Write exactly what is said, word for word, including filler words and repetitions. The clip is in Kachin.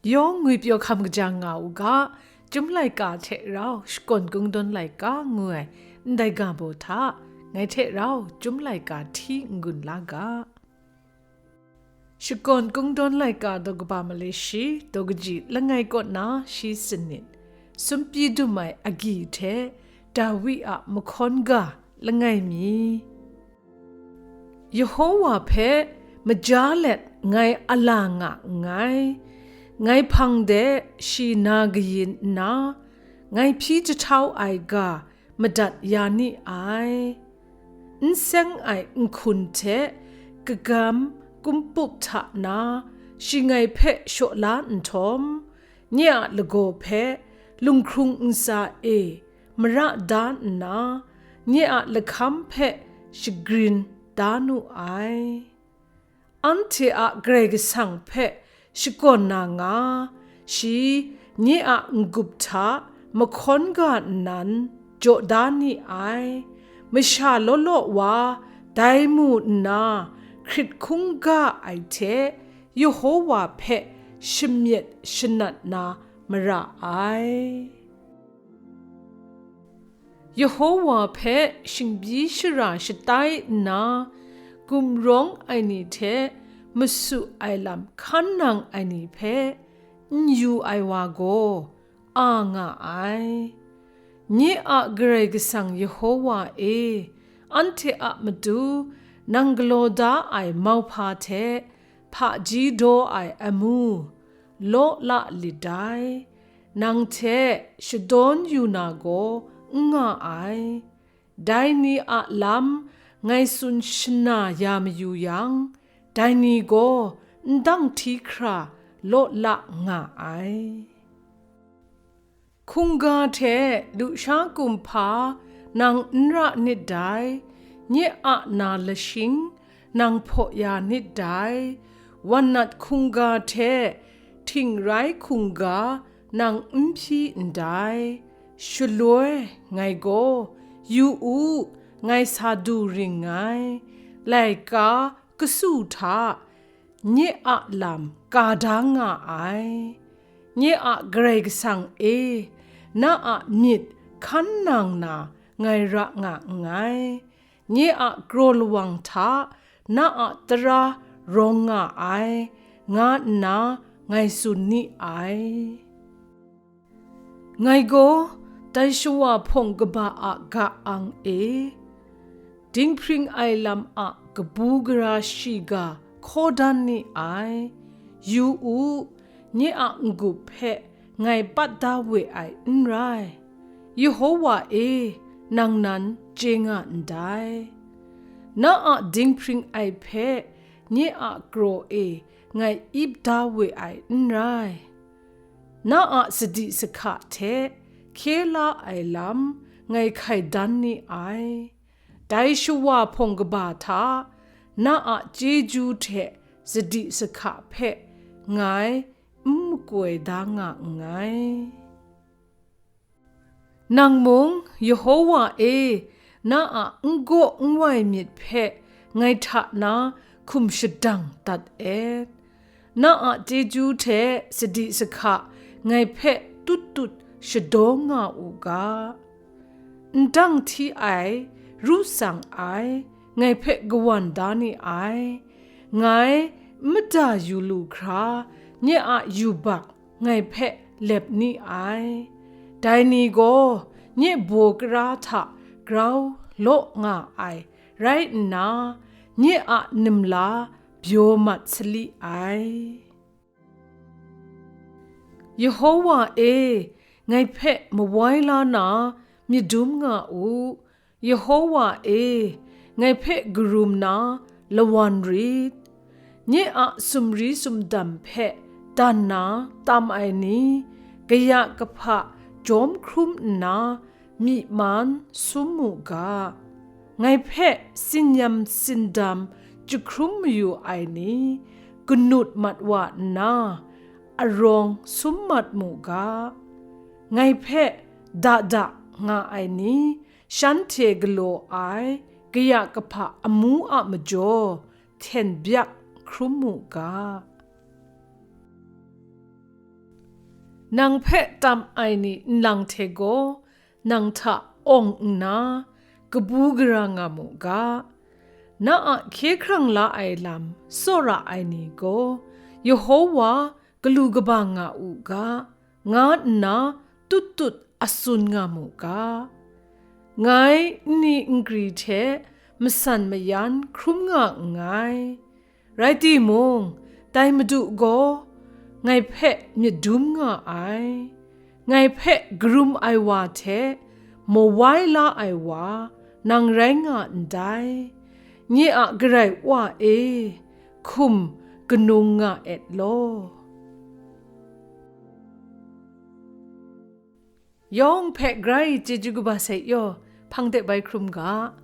Yawng ngwipyaw hkam kaja nga u ga, Chyum laika hte rau shakawn kungdawn laika ngu ai ndai ga baw hta, ngai hte rau Chyum laika hti n-gun la ga. Shakawn kungdawn laika daw kaba malai shi, daw kaji langai kaw na shi sanit, sumpyi dum ai agyi hte Dawi a mahkawn ga langai mi. Yehowa hpe maja let ngai a la nga nngai. Ngai hpang de shi na kayin nna, ngai hpyi jahtau ai ga madat ya ni ai. N seng ai nhkun hte kagam kumpuk hta na shi ngai hpe shaw la nhtawm, nye a lagaw hpe lunghkrung ntsa e mara da nna, nye a lahkam hpe shagrin da nu ai. Anhte a Karai Kasang hpe shakawn na nga, shi nye a n-gup hta mahkawn ga nnan jaw da ni ai. Masha law law wa dai mu nna hkrit hkungga ai hte Yehowa hpe shamyet shanat na mara ai. Yehowa hpe shingbyi shara shatai nna, gumrawng ai ni hte masu ai lam hkan nang ai ni hpe n yu ai wa gaw a nga ai. Nye a Karai Kasang Yehowa e, anhte a matu nang galaw da ai mauhpa hte hpaji daw ai amu law la lit dai. Nang hte shadawn yu na gaw n nga ai. Dai ni a lam ngai tsun shana ya mayu yang, dai ni gaw ndang hti hkra law la nga ai. Hkungga hte lusha kumhpa nang n ra nit dai, nye a na lashing nang hpaw ya nit dai, wan nat hkungga hte htingrai hkungga nang n hpyi ndai. Shaloi ngai gaw, yu u, ngai sa du ring ngai, laika kasu hta nye a lam ka da nga ai. Nye a Karai Kasang e, na a myit hkan nang na ngai ra nga nngai. Nye a kraw lawang hta na a tara rawng nga ai, nga nna ngai tsun ni ai. Ngai gaw dai shawa hpawng kaba a ga-ang e, dinghpring ai lam a kabu gara shiga hkaw dan ni ai. Yu u, nye a n-gup hpe ngai pat da we ai n rai. Yehowa e, nang nan chye nga ndai. Na a dinghpring ai hpe nye a kraw e ngai ip da we ai n rai. Na a sadi sahka hte hkye la ai lam ngai hkai dan ni ai. Dai shawa hpawng kaba hta na a chyeju hte sadi sahka hpe ngai n makoi da nga nngai. Nang mung, Yehowa e, na a n gaw n wai myit hpe ngai hta na hkum shadang dat et. Na a chyeju hte sadi sahka ngai hpe tut tut shadaw nga u ga. N dang hti ai, ru tsang ai, ngai hpe kawan da ni ai. Ngai n mada yu lu hkra, nye a yubak ngai hpe lep ni ai. Dai ni gaw nye baw kara hta grau law nga ai rai nna, nye a nimla byaw mat sali ai. Yehowa e, ngai hpe mawai la na myit dum nga u. Yehowa e, ngai hpe karum na lawan rit. Nye a sumri sumdam hpe dan na tam ai ni, kaya kahpa jawm hkrum nna myi man sum mu ga. Ngai hpe tsin-yam tsindam jahkrum mayu ai ni, kanut mat wa nna arawng sum mat mu ga. Ngai hpe da da nga ai ni, shanhte galaw ai kaya kahpa amu a majaw hten byak hkrum mu ga. Nang hpe tam ai ni nlang hte gaw, nang hta awng nna, kabu gara nga mu ga. Na a hkye hkrang la ai lam tsawra ai ni gaw, Yehowa galu kabang nga u ga, nga nna tut tut a tsun nga mu ga. Ngai nni nkri hte masan mayan hkrum nga nngai. Rai timung, dai Madu gaw ngai hpe myit dum nga ai. Ngai hpe karum ai wa hte mawai la ai wa nang rai nga ndai. Nye a Karai Wa e, hkum kanung nga et law. Yawng hpe grai chyeju kaba sai yaw, hpang de bai hkrum ga.